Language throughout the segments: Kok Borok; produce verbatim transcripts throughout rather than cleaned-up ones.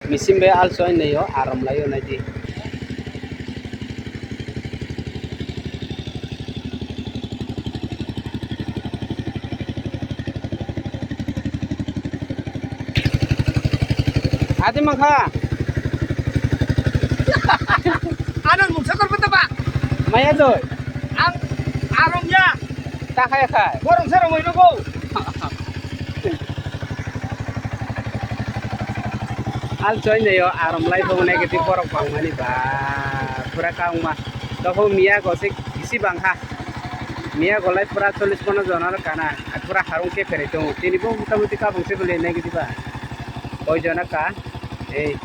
Misim bai alsoi naio, aram laio naidi. Adi mangkha. Ano mungsa korbo taba. Maya doi. Ang arong ya. Ta khai khai. Borong sa rong ino go. Al choi nayo arom lai bo negative borok bangmani ba pura kaungma. Tokho miya go se bisi bangkha. Miya go lai pura chollish pono jona rok kana. Pura harung ke phere tongo. Tini bo mota moti kabang se bole negative ba. Koi jona ka. Ei.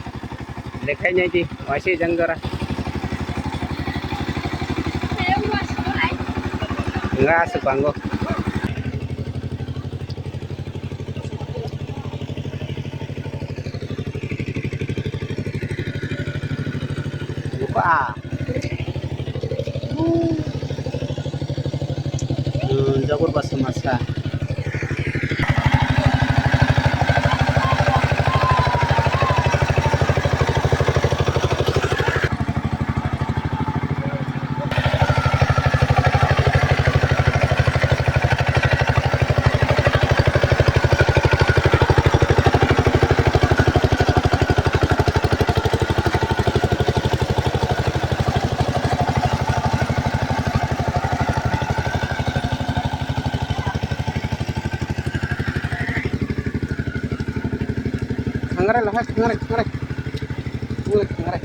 Lekhai nai di. Waise jang jora. Nga aswk bango. Buka. Hmm, jagur basa masa. Thangrai lahai, thangrai, thangrai. Thangrai, thangrai.